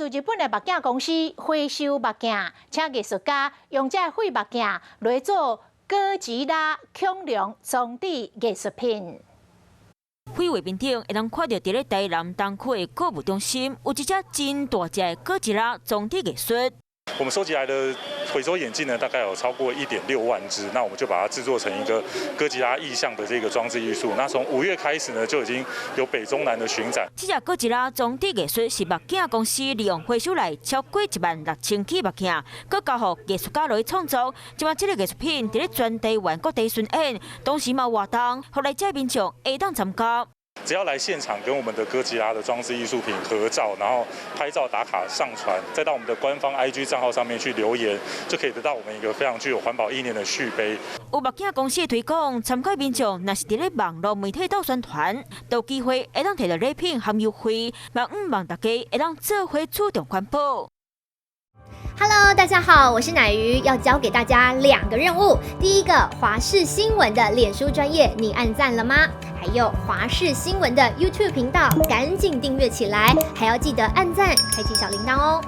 自日本的目鏡公司回收目鏡，請藝術家用這廢目鏡來做哥吉拉恐龍裝置藝術品。廢畫面頂會當看著佇咧台南東區的購物中心，有一隻真大隻的哥吉拉裝置藝術。我們收集來的回收眼鏡呢，大概有超過1.6萬隻，那我們就把它製作成一個哥吉拉意象的這個裝置藝術。那從5月開始呢，就已經有北中南的巡展。這隻哥吉拉裝置藝術是目鏡公司利用回收來超過1.6萬起目鏡，閣交予藝術家來創作。這擺這个藝術品佇咧全台灣各地巡演，同時嘛活動，予來遮民眾會當參加。只要來現場跟我們的哥吉拉的裝置藝術品合照，然後拍照打卡上傳，再到我們的官方 IG 賬號上面去留言，就可以得到我們一個非常具有環保意念的續杯。有目鏡公司的推廣，參加民眾若是佇咧網路媒體鬥宣傳，都有機會會當提著禮品含優惠，嘛向望大家會當做伙主動環保。 Hello，大家好，我是乃瑜，要交給大家兩個任務。第一個，華視新聞的臉書專頁，你按讚了嗎？還有華視新聞的 YouTube 頻道，趕緊訂閱起來，還要記得按讚，開啟小鈴鐺哦。